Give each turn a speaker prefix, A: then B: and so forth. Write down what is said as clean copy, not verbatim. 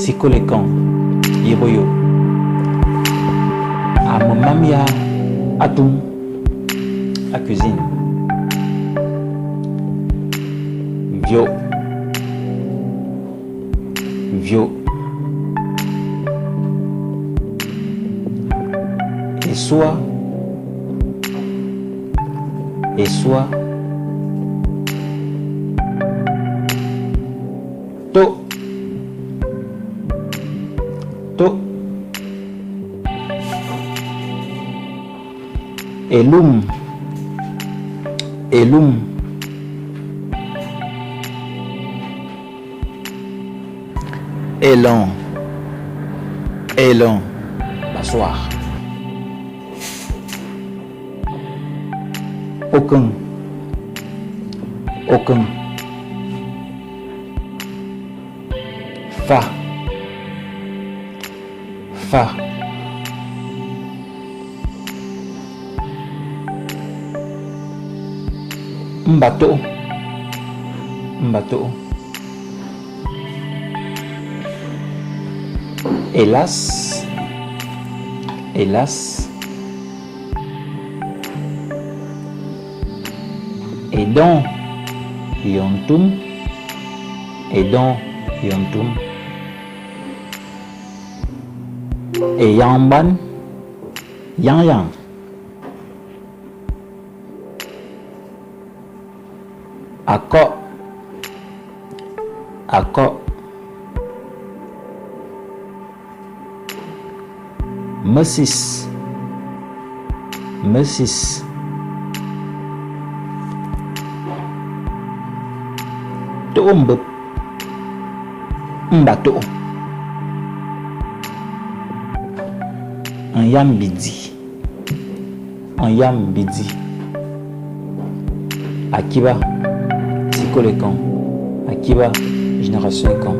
A: Sikôlô ékang ye bo yôp. A mo mam ya atum a cuisine. Vyo. Vyo. Ésôa. Ésôa. To. To. Élum. Élum. Élan. Élan. M'asseoir. Aucun. Aucun. Fa. Fa. Mbato. Mbato. Hélas. Hélas. Édon yontum. Édon yontum. Éyamban. Yang yang. Akok. Akok. Mesis. Mesis. To'o mbep. Mba to'o. Nyam bidi. Nyam bidi. Akiba. Sikôlô ékang. Akiba. Génération ékang.